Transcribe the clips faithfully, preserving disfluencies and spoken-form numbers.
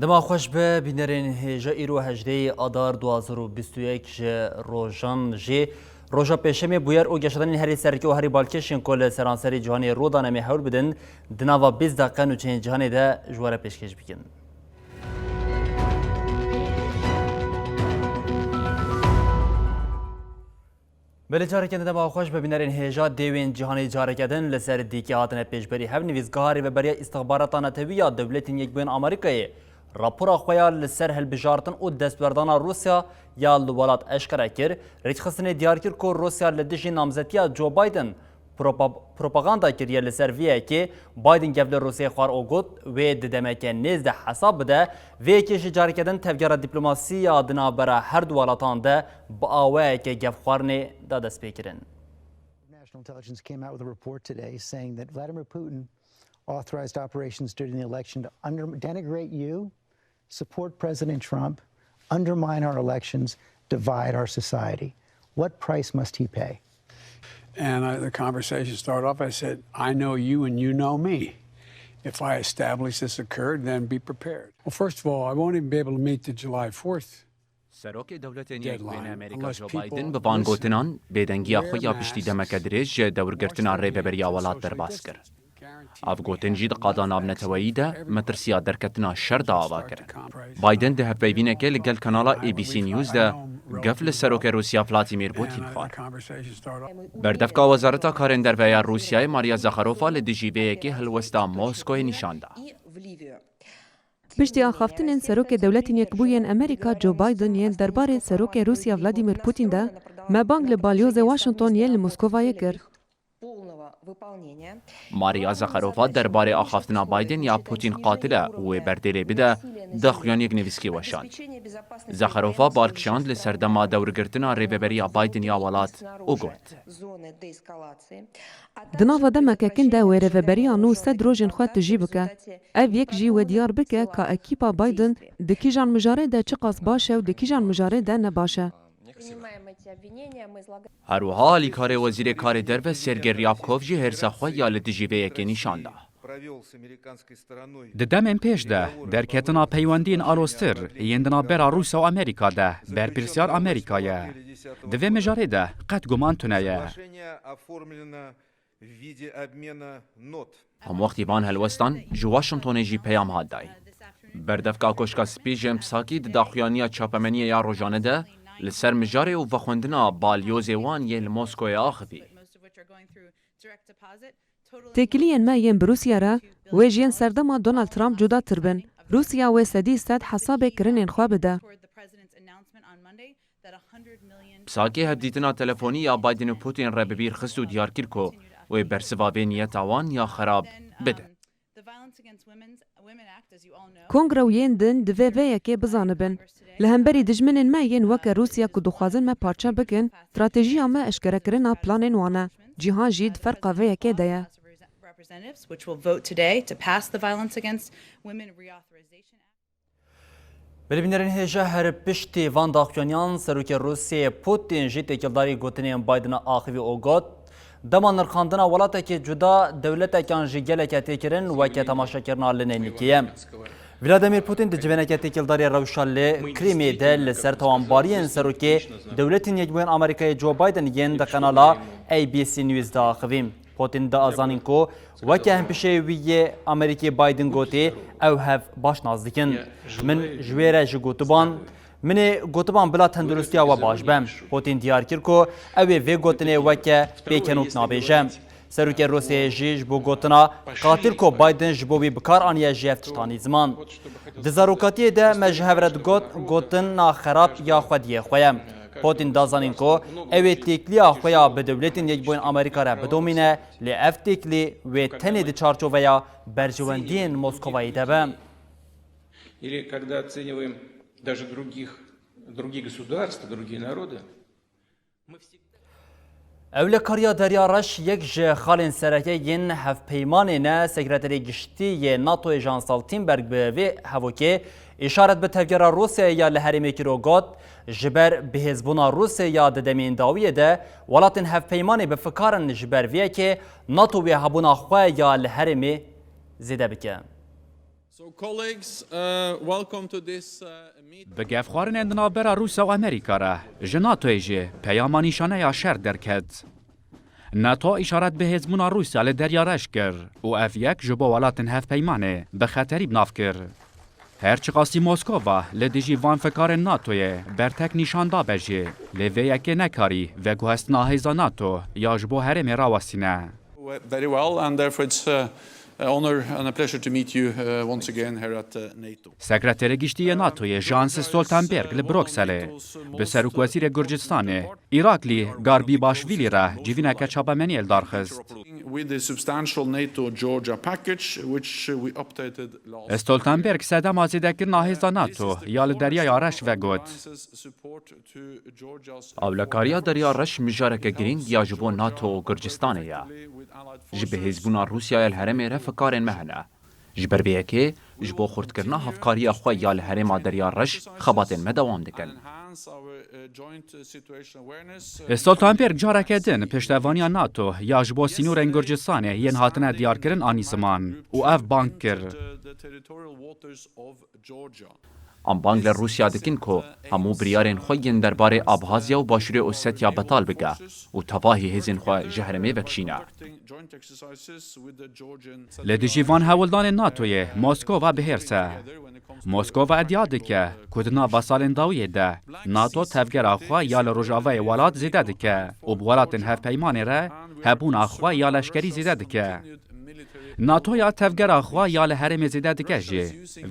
Dema xweş be, bînerên hêja, îro hejdehê Adar du hazar û bîst û yek ji rojan jê roja pêşemê bûyer û geşedanên herî serkê û herî balkêş ên ku li seranserê cîhanê rû dane em ê hewl bidin, di nava bîst deqe nûçeyên cîhanê de ji we re pêşkêş bikin. Belê, careke din dema xweş be, bînerên hêja. Dêwên cîhanê careke din li ser dîkê hatine pêşberî hev. Nivîsgeha Rêveberiya Îstixbarata Netewî ya Dewletên Yekbûyên Amerîkayê rapora xwe ya li ser hilbijartin û destwerdana Rûsya ya li welat eşkere kir. Rêkxistinê diyar kir ku Rûsya li dijî namzetiya Joe Biden propa-, propaganda kiriye. Li ser vê yekê Biden gef li Rûsyayê xwar û got, wê di demeke nêz de hesab bide. Vê yekê jî careke din tevgera dîplomasî ya di navbera her du welatan de bi awayeke gefxwarinê da destpêkirin. National intelligence came out with a report today saying that Vladimir Putin authorized operations during the election to under-, denigrate you, support President Trump, undermine our elections, divide our society. What price must he pay? And I, the conversation started off, I said, "I know you and you know me. If I establish this occurred, then be prepared." Well, first of all, I won't even be able to meet the July fourth Serokê Dewletên Yekbûyî Amerîka Joe Biden bi van gotinan bêdengiya xwe ya piştî demeke dirêj ji dewrgirtina rêveberiya welat derbas kir. Ev gotin jî di qada navneteweyî de metirsiya derketina şer da ava kirin. Biden di hevpeyvînekê li gel kanala A B C News de gef li serokê Rûsya Vladimir Putin xwar. Berdevka Wezareta Karên Derve ya Rûsyayê Maria Zakharova li dijî vê yekê helwesta Moskoyê nîşan da. Piştî axaftinên Serokê Dewletên Yekbûyên Amerîka Joe Biden yên derbarê Serokê Rûsya Vladimir Putin de, me bang li balyozê Washington yên li Moskovayê kir. Maria Zakharova derbarê axaftina Biden ya Putin qatil e û wê berdêlê bide, daxuyaniyek nivîskî weşand. Zakharova bal kişand li serdema dewrgirtina rêveberiya Biden ya welat û got, Di nava demeke kin de wê rêveberiya nû sed rojên xwe tijî bike. Ev yek jî wê diyar bike ka ekîpa Biden di kîjan mijarê de çiqas baş e û di kîjan mijarê de ne baş e. Her wiha alîkarê Wezîrê Karê Derve Sergey Ryabkov jî hêrsa xwe ya li dijî vê yekê nîşan da. Di demên pêş de derketina peywendiyên aloztir yên di navbera Rûsya û Amerîka de berpirsiyar Amerîka ye. Di vê mijarê de qet guman tune ye. Hemwextî van helwestan ji Washingtonê jî peyam hat dayîn. Berdevka Koşka Spî Jen Psaki di daxuyaniya çapemeniyê ya rojane de li ser mijarê û vexwendina balyozê wan yên li Moskoyê axivî. Têkiliyên me yên bi Rûsya re wê ji yên serdema Donald Trump cudatir bin. Rûsya wê sedî sed hesabê kirinên xwe bide. Psakê hevdîtina telefonî ya Biden û Putin re bi bîr xist û diyar kir ku wê bersiva vê niyeta wan ya xerab bide. Kongre û yên din divê vê yekê bizanibin. Li hemberî dijminên me yên weke Rûsya ku dixwazin me parçe bikin, stratejiya me eşkerekirina planên wan e. Cîhan jî di ferqa vê yekê de ye. Belê bînerên hêja, her piştî van daxuyaniyan Serokê Rûsiyê Putin jî têkildarî gotinên Biden axivî û got, dema nirxandina welatekî cuda dewletekan ji geleke tê kirin weke temaşekirina li neynikê ye. Vladimir Putin di civêneke têkildarî rewşa li Krîmê de li ser tawanbariyên Serokê Dewletên Yekbûyên Amerîkayê Joe Biden yên di kanala A B C News de axivî. Putin da zanîn ku weke hempişeyê wî yê Amerîkî Biden gotî, ew hev baş nas dikin. Min ji wê re jî gotiban, min ê gotiban bila tenduristiya we baş be. Putin diyar kir ku ew ê vê gotinê weke pêkenok nabêje. Serokê Rûsyayê jî ji bo gotina qatil ku Biden ji bo wî bi kar aniye ji hev tiştanî ziman. Di zarokatiyê de me ji hev re digot, gotina xerab ya xwediyê xwe ye. Putin da zanîn ku ew ê têkiliya xwe ya bi Dewletên Yekbûyên Amerîka re bidomîne, lê ev têkilî wê tenê di çarçoveya berjewendiyên Moskovayê de be. Или когда оцениваем даже других, другие государства, другие народы, Ewlekariya Derya Reş yek ji xalên sereke yên hevpeymanê ne. Sekreterê Giştî yê NATOyê Jens Stoltenberg bi vê hevokê îşaret bi tevgera Rûsyayê ya li herêmê kir û got, ji ber bihêzbûna Rûsyayê ya di demên dawiyê de, welatên hevpeymanê bi fikar in ji ber vê yekê NATO wê hebûna xwe ya li herêmê zêde bike. So, colleagues, uh, welcome to this, uh, meeting. Bi gefxwarinên di navbera Rûsya û Amerîka re, ji NATOyê jî peyama nîşaneya şer derket. NATO îşaret bi hêzbûna Rûsya li Derya Reş kir û ev yek ji bo welatên hevpeymanê bi xeterî bi nav kir. Her çiqasî Moskova li dijî van fikarên NATOyê bertek nîşan dabe jî, lê vê yekê nekarî veguhestina hêza NATO ya ji bo herêmê rawestîne. Very well, and therefore it's, uh, an honor and a pleasure to meet you, uh, once again here at, uh, NATO. Sekreterê Giştî yê NATOyê Jens Stoltenberg li Brukselê bi Serokwezîrê Gurcistanê Îraklî Garbîbaşvîlî re civîneke çapemeniyê li dar xist. With the substantial NATO Georgia package, which we updated last Stoltenberg sedema zêdekirina hêza NATO ya li Deryaya Reş vegot. Ewlekariya Derya Reş mijareke girîng ya ji bo NATO û Gurcistanê ye. Ji bihêzbûna Rûsyayê li herêmê re fikarên me hene. Ji ber vê yekê, ji bo xurtkirina hevkariya xwe ya li herêma Derya Reş, xebatên me dewam dikin. Stoltenberg careke din piştevaniya NATO ya ji bo sînorên Gurcistanê yên hatine diyarkirin anî ziman û ev bang kir. Em bang li Rûsya dikin ku hemû biryarên xwe yên derbarê Abhazya û Başûrê Osetya betal bike û tevahî hêzên xwe ji herêmê vekişîne. Li dijî van hewldanên NATOyê Moskova bi hêrs e. Moskova iddia dike ku di nava salên dawiyê de NATO tevgera xwe ya li rojavayê welat zêde dike û bi welatên hevpeymanê re hebûna xwe ya leşkerî zêde dike. NATO ya tevgera xwe ya li herêmê zêde dike jî,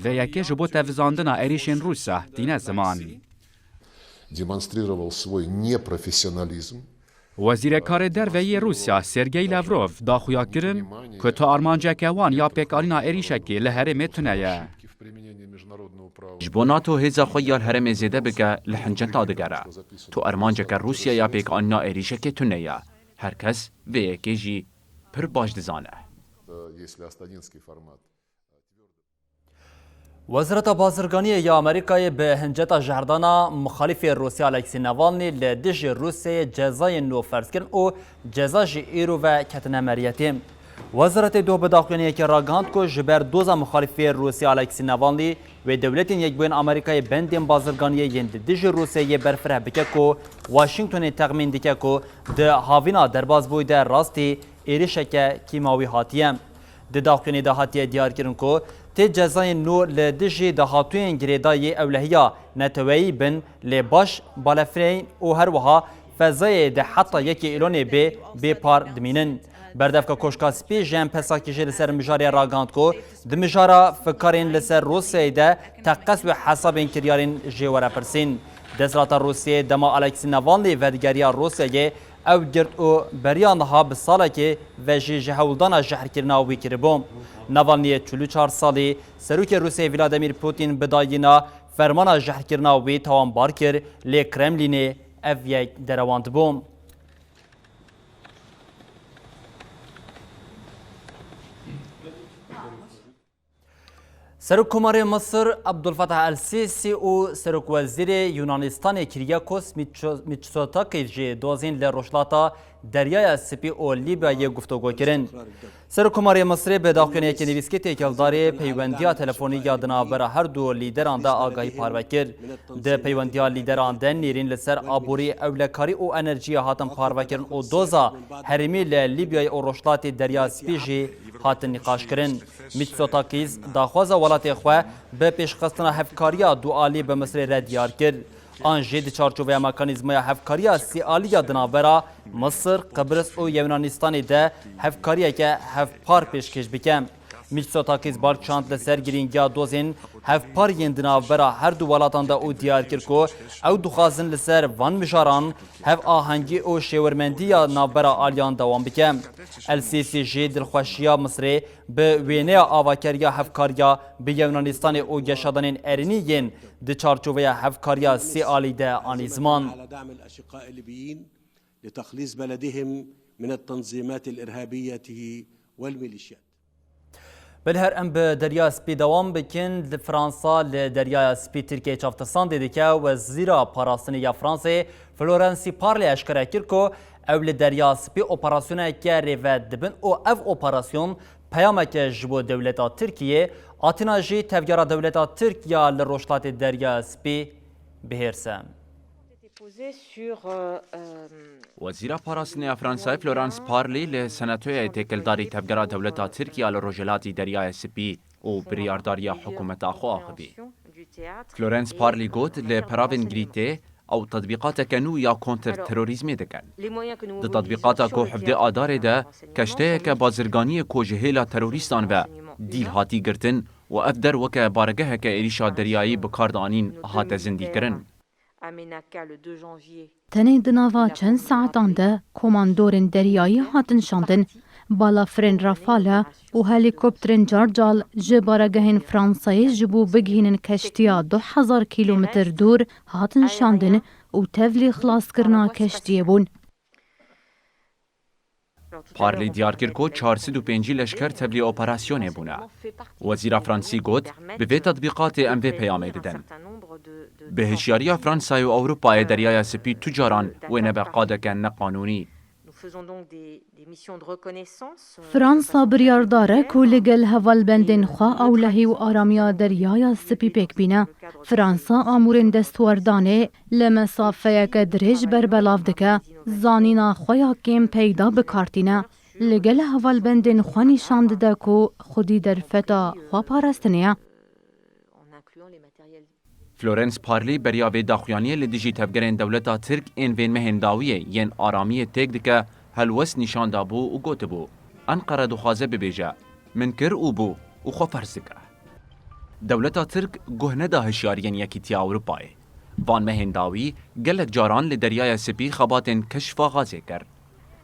vê yekê ji bo tevizandina êrîşên Rûsa tîne ziman. Демонстрировал свой непрофессионализм. Wezîrê Karê Derve yê Rûsya Sergey Lavrov da xuya kirin ku tu armanceke wan ya pêkanîna êrîşekê li herêmê tune ye. Ji bo NATO hêza xwe ya li herêmê zêde bike, li hinceta digere. Tu armanceke Rûsya ya pêkanîna êrîşekê tune ye. Her kes vê yekê jî pir baş dizane. Wezareta Bazirganiyê ya Amerîkayê bi hinceta jehrdana muxalîfê Rûsya Alexî Navalnî li dijî Rûsyayê cezayên nû ferz kirin û ceza jî îro ve ketine meriyetê. Wezaretê doh bi daxuyaniyekê ragihand ku ji ber doza muxalîfê Rûsya Alexî Navalnî wê Dewletên Yekbûyên Amerîkayê bendên bazirganiyê yên li dijî Rûsyayê berfireh bike ku Washingtonê texmîn dike ku di havîna derbasbûyî de rastî êrişeke kîmawî hatiye. Di daxuyanî de hatiye diyarkirin ku tê cezayên nû li dijî dahatûyên girêdayî ewlehiya neteweyî bin, lê baş balefirên û her wiha fezayê di heta yekê Îlonê bê bê par dimînin. Berdevka Koşka Spî Jen Psaki jî li ser mijarê ragihand ku di mijara fikarên li ser Rûsyayê de teqez û hesabên kiryarên jê were pirsîn. Desthilata Rûsyayê dema Alexî Navalnî vedigeriya Rûsyayê, ew girt û beriya niha bi salekê ve jî ji hewldana jehrkirina wî kiribû. Navalniyê çil û çar salî, serokê Rûsyayê Vladimir Putin bi dayîna fermana jehrkirina wî tawanbar kir, lê Kremlînê ev yek derewandibû. Serokkomarê Misir Abdulfetah El Sîsî û Serokwezîrê Yunanistanê Kyriakos Mitso-, Mitsotakis jî dozên li Rojhilata Deryaya Spî û Lîbyayê guftûgo kirin. Serokkomarê Misirê bi daxuyaniyeke nivîskê têkildarê peywendiya telefonî ya di navbera her du lîderan de agahî parve kir. Di peywendiya lîderan de nêrîn li ser aborî, ewlekarî û enerjiyê hatin parvekirin û doza herêmî li Lîbyayê û Rojhilatê Derya Spî jî hatin nîqaşkirin. Mitsotakis daxwaza welatê xwe bi pêşxistina hevkariya dualî bi Misirê re diyar kir. An jî di çarçoveya mekanîzmaya hevkariya sêalî ya di navbera Misir, Qibris û Yewnaanistanê de hevkariyeke hevpar pêşkêş bike. Mitsotakis bar kişand li ser girîngiya dozên hevpar yên di navbera her du welatan de û diyar kir ku ew dixwazin li ser van mijaran hevahengî û şêwirmendiya navbera aliyan dewam bike. El Sîsî jî dilxweşiya Misirê bi wêneya avakariya hevkariya bi Yunanistanê û geşadanên erênî yên di çarçoveya hevkariya sê alî de anî ziman. على دعم الأشقاء الليبيين لتخليص بلدهم من التنظيمات الإرهابية والميليشيات. Belê her em bi Derya Spî dewam bikin. Li Fransa li Deryaya Spî Tirkiyeyê çavtirsandê dike. Wezîra Parastinê ya Fransayê Florency Parly eşkere kir ku ew li Derya Spî operasyoneke rêve dibin û ev operasyon peyameke ji bo dewleta Tirkiyê, Atina jî tevgera dewleta Tirk ya li Rojhilatê Derya Spî bihêrs e. Wezîra Parastinê ya Fransayê Florence Parly li Senatoyê têkildarî tevgera dewleta Tirk ya li Rojhilatî Deryaya Spî û biryardariya hikûmeta xwe axivî. Florence Parly got, li peravên girî tê ew tetbîqateke nû ya kontrterorîzmê dikin. Di tetbîqata ku hevdê Adarê de keşteyeke bazirganiyê ku ji hêla terorîstan ve dîl hatî girtin û ev der weke baregeheke êrîşa deryayî bi kar danîn hate zindîkirin. Tenê di nava çend saetan de komandorên deryayî hatin şandin, balafirên Rafale û helîkopterên carcal ji baregehên Fransayê ji bo bigihînin keştiya du hezar kîlometr dûr hatin şandin û tevlî xilaskirina keştiyê bûn. Parlî diyar kir ku çar sed û pêncî leşker tevlî operasyonê bûne. Wezîra Fransî got, bi vê tetbîqatê em vê peyamê didin. Bi hişyariya Fransayê û Ewropayê Deryaya Spî tu caran wêne be qadeke neqanûnî. Fransa biryardar e ku li gel hevalbendên xwe ewlehî û aramiya Deryaya Spî pêk bîne. Fransa amûrên destwerdanê li mesafeyeke dirêj berbelav dike, zanîna xwe ya kêm peyda bi kar tîne. Li gel hevalbendên xwe nîşan dide ku xwedî derfeta xweparastinê ye. Florence Parlî beriya vê daxuyaniyê li dijî tevgerên dewleta Tirk ên vên mehên dawiyê yên aramiyê têk dike, helwest nîşan dabû û gotibû, Enqere dixwaze bibêje, min kir û bû û xwe ferz dike. Dewleta Tirk guh neda hişyariyên Yekîtiya Ewropayê. Van mehên dawî gelek caran li Deryaya Spî xebatên keşfa gazê kir.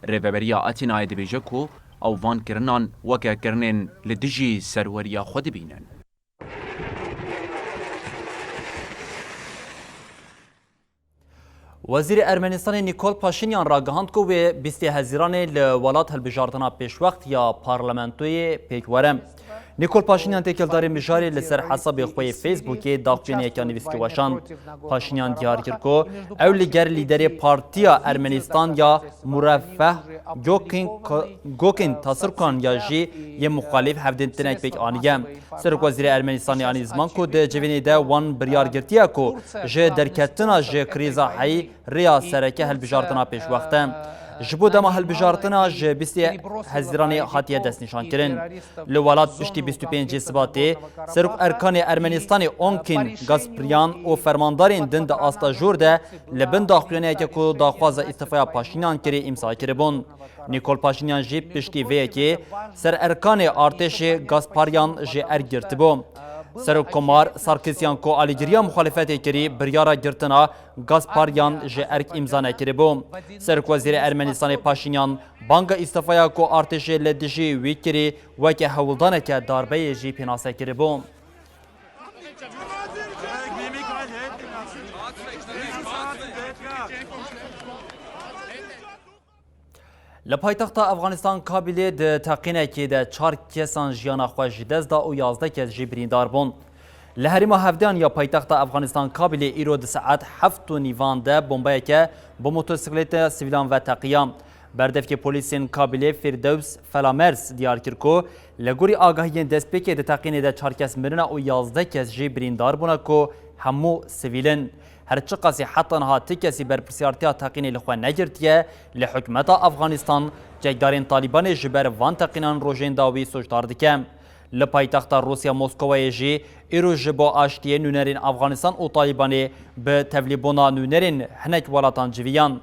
Rêveberiya Atînayê dibêje ku ew van kirinan weke kirinên li dijî serweriya xwe dibînin. Wezîrê Ermenistanê Nîkol Paşinyan ragihand ku wê bîstê Hezîranê li welat hilbijartina pêşwext ya parlamentoyê pêk were. Nîkol Paşinyan têkildarî mijarê li ser hesabê xwe yê Facebookê daxuyaniyeke nivîskî weşand. Paşinyan diyar kir ku ew li ger lîderê Partiya Ermenistan ya Mureffeh Gokin, Gokin Tasirkan ya jî yê muxalîf hevdîtinek pêk aniye. Serokwezîrê Ermenistanê anî ziman ku di civînê de wan biryar girtiye ku ji derketina ji krîza heyî rêya sereke hilbijartina pêşwext e. Ji bo dema hilbijartina ji bîstê Hezîranê hatiye destnîşankirin. Li welat piştî bîst û pêncê Sibatê, Serok Erkanê Ermenistanê Onkin Gaspriyan û fermandarên din di asta jor de li bin daxuyaniyeke ku daxwaza îstîfaya Paşinyan kirî îmza kiribûn. Nîkol Paşinyan jî piştî vê yekê ser erkanê artêşê Gasparyan ji erk girtibû. Serokkomar Sarkisyan ku alîgiriya muxalefetê kirî, biryara girtina Gasparyan ji erk îmza nekiribû. Serokwezîrê Ermenistanê Paşinyan banga îstîfaya ku artêşê li dijî wî kirî weke hewldaneke darbeyê jî pênase kiribû. Li paytexta Efxanistan Kabîlê di teqînekê de çar kesan jiyana xwe ji dest da û yazdeh kes jî birîndar bûn. Li herêma hevdeyan ya paytexta Efxanistan Kabîlê îro di saet heft û nîvan de bombayeke bi motosikletê sivîlan ve teqiya. Berdevkê polîsên Kabîlê Fîrdewz Felamers diyar kir ku li gorî agahiyên destpêkê di teqînê de çar kes mirine û yazdeh kes jî birîndar bûne ku hemû sivîl in. Her çiqasî heta niha ti kesî berpirsiyartiya teqînê li xwe negirtiye, lê hikûmeta Afxanistan çekdarên Talîbanê ji ber van teqînan rojên dawî sûcdar dike. Li paytexta Rûsya Moskowayê jî îro ji bo aştiyê nûnerên Afxanistan û Talîbanê bi tevlîbûna nûnerên hinek welatan civiyan.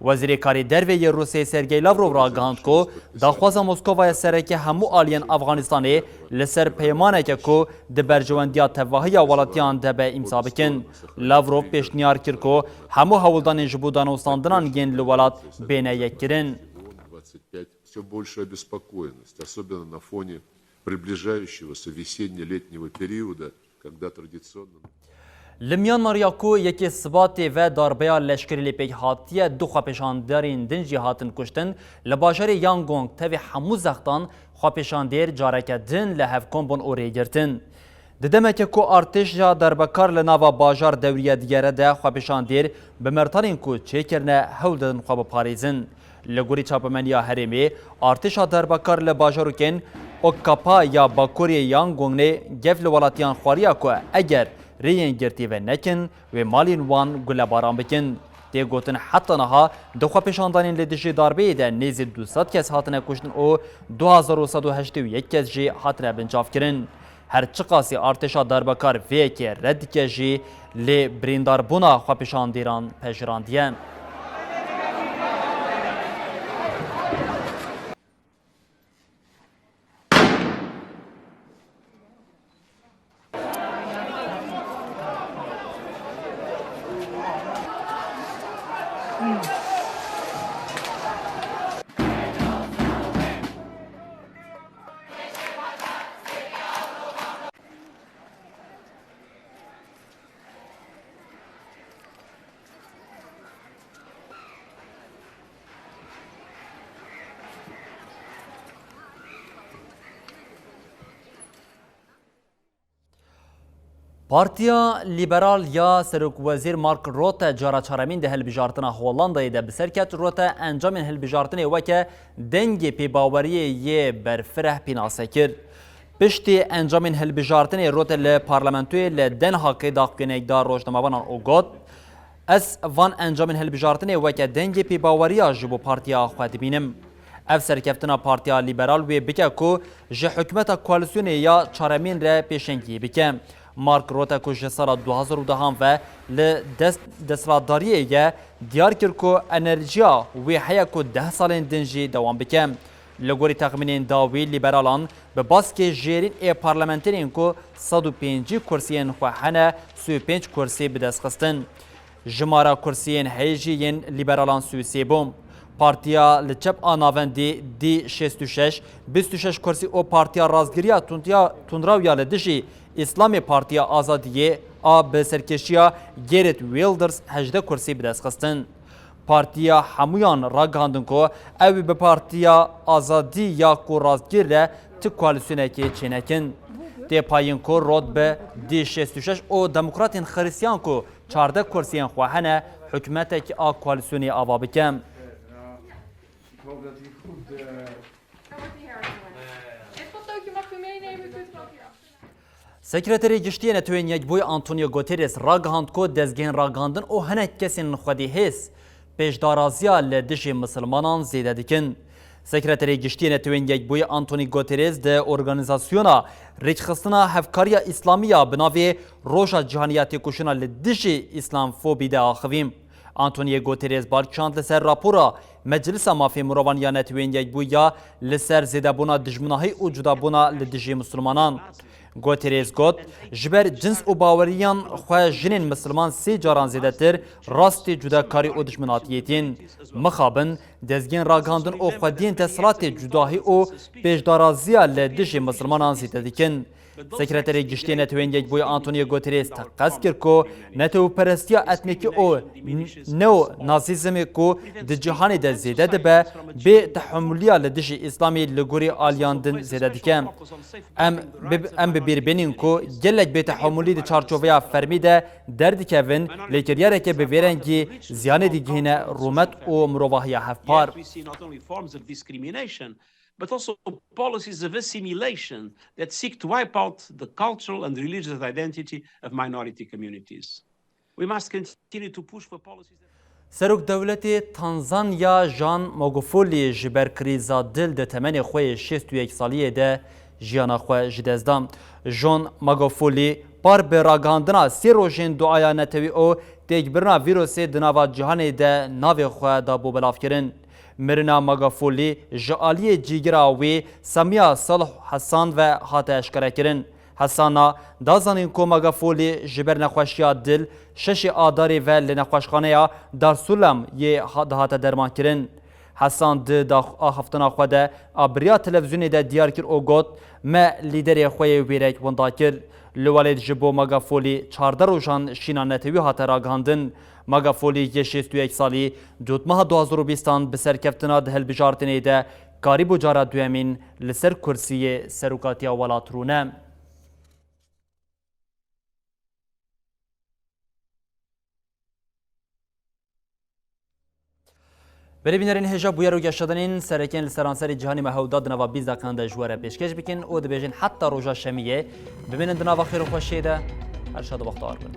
Wezîrê Karê Derve yê Rûsê Sergey Lavrov ragihand ku daxwaza Moskovayê sereke hemû aliyên Afganistanê li ser peymaneke ku di berjewendiya tevahiya welatiyan de be îmza bikin. Lavrov pêşniyar kir ku hemû hewldanên ji bo danûstandinan yên li welat bêne yekkirin. Все большая обеспокоенность, особенно на фоне приближающегося весенне-летнего периода, когда традиционно Li Myanmar ya ku yekê Sibatê ve darbeya leşkerî lê pêk hatiye, du xwepêşanderên din jî hatin kuştin, li bajarê Yangon tevî hemû zextan xwepêşandêr careke din li hev kom bûn û rê girtin. Di demeke ku artêşa derbekar li nava bajar dewriye digere de, xwepêşandêr bi mertanên ku çêkirine hewl didin xwe biparêzin. Li gorî çapemeniya herêmê, artêşa derbekar li bajarokên Okapa ya bakurê Yangonê gef li welatiyan xwariya ku eger rêyên girtî venekin, wê malên wan gulebaran bikin. Tê gotin heta niha di xwepêşandanên li dijî darbeyê de nêzî du sed kes hatine kuştin û du hezar û sed û heştê û yek kes jî hatine binçavkirin. Her çiqasî artêşa darbekar vê yekê red dike jî, lê birîndarbûna xwepêşandêran pejirandî ye. Partiya Lîberal ya Serokwezîr Mark Rutte cara çaremîn di hilbijartina Hollandayê de bi ser ket. Rutte encamên hilbijartinê weke dengê pêbaweriyê yê berfireh pînase kir. Piştî encamên hilbijartinê Rutte li parlamentoyê li Den Haagê daxuyaniyek da rojnamevanan û got, Ez van encamên hilbijartinê weke dengê pêbaweriya ji bo partiya xwe dibînim. Ev serkeftina Partiya Lîberal wê bike ku ji hikûmeta koalîsyonê ya çaremîn re pêşengiyê bike. Mark Rutte ku ji sala du hezar û dehan ve li dest desthilatdariyê ye, diyar kir ku enerjiya wê heye ku deh salên din jî dewam bike. Li gorî texmînên dawî, lîberalan bi baskê jêrîn ê parlamenterên ku sed û pêncî kursiyên xwe hene, sî û pênc kursî bi dest xistin. Jimara kursiyên heyî jî yên lîberalan sî û sê bû. Partiya li çep a navendî D şêst û şeş, bîst û şeş kursî û Partiya Rastgiriya Tundiya-, Tundrawiya li dijî Îslamê Partiya Azadiyê a bi serkêşiya Geert Wilders hejdeh kursî bi dest xistin. Partiya hemûyan ragihandin ku ew ê bi Partiya Azadî ya ku rastgir e ti koalîsyonekê çênekin. Tê payîn ku Rutte bi D şêst û şeş û Demokratên Xiristiyan ku çardeh kursiyên xwe hene, hikûmetekî a koalîsyonê ava bike. Sekreterê Giştî yê Netewên Yekbûyî Antonio Guterres ragihand ku dezgehên ragihandin û hinek kesên xwedî hêz pêşdaraziya li dijî misilmanan zêde dikin. Sekreterê Giştî yê Netewên Yekbûyî Antonio Guterres di Organîzasyona Rêkxistina Hevkariya Îslamî ya bi navê Roja Cîhanî ya Têkoşîna li Dijî Îslamfobî de axivî. Antonio Guterres bal kişand li ser rapora Meclisa Mafê Mirovan ya Netewên Yekbûyî ya li ser zêdebûna dijminahî û cudabûna li dijî misilmanan. Guterres got, Ji ber cins û baweriyan xwe jinên misilman sê caran zêdetir rastî cudakarî û dijminatiyê tên. Mixabin, dezgehên ragihandin û xwediyên desthilatê cudahî û pêşdaraziya li dijî misilmanan zêde dikin. Sekreterê Giştî yê Netewên Yekbûyî Antonio Guterres teqez kir ku netewperestiya etnîkî û n-, neonazîzmê ku di cîhanê de zêde dibe, bêtehemûliya li dijî Îslamê li gorî aliyan din zêde dike. Em bi, em bi bîr bênîn ku gelek bêtehemûlî di çarçoveya fermî de derdikevin, lê kiryareke bi vê rengî ziyanê digihîne rûmet û mirovahiya hevpar. Yet we see not only forms of discrimination, but also policies of assimilation that seek to wipe out the cultural and religious identity of minority communities. We must continue to push for policies that Serok Dewletê Tanzanya John Magufuli ji ber krîza dil di temenê xwe yê şêst û yek saliyê de jiyana xwe ji dest da. John Magufuli Par bi ragihandina sê rojên duaya netewî û têkbirina vîrusê di nava cîhanê de navê xwe da bo belavkirin. Mirina Magafolî ji aliyê cîgira wî Samiya Salih Hesan ve hate eşkerekirin. Hesana da zanîn ku Magafolî ji ber nexweşiya dil şeşê Adarê ve li nexweşxaneya Darsulam yê ha-, dihate dermankirin. Hesan di dax-, axaftina xwe de a bi riya televîzyonê de diyar kir û got, Me lîderê xwe yê wêrek winda kir. Li welêt ji bo Magafolî çardeh rojan şîna netewî hate ragihandin. Magafolî yê şêst û yek salî, dotmeha du hazar û bîstan bi serkeftina di hilbijartinê de karîbû cara duyemîn li ser kursiyê serokatiya welat rûne. Belê bînerên hêja bûyer û geşedanên serekên li seranserê cîhanê me hewda di nava bîst deqeyan de ji we re pêşkêş bikin û dibêjin heta roja şemiyê bimînin di nava xêr û xweşiyê de. Her şad û bextewar bin.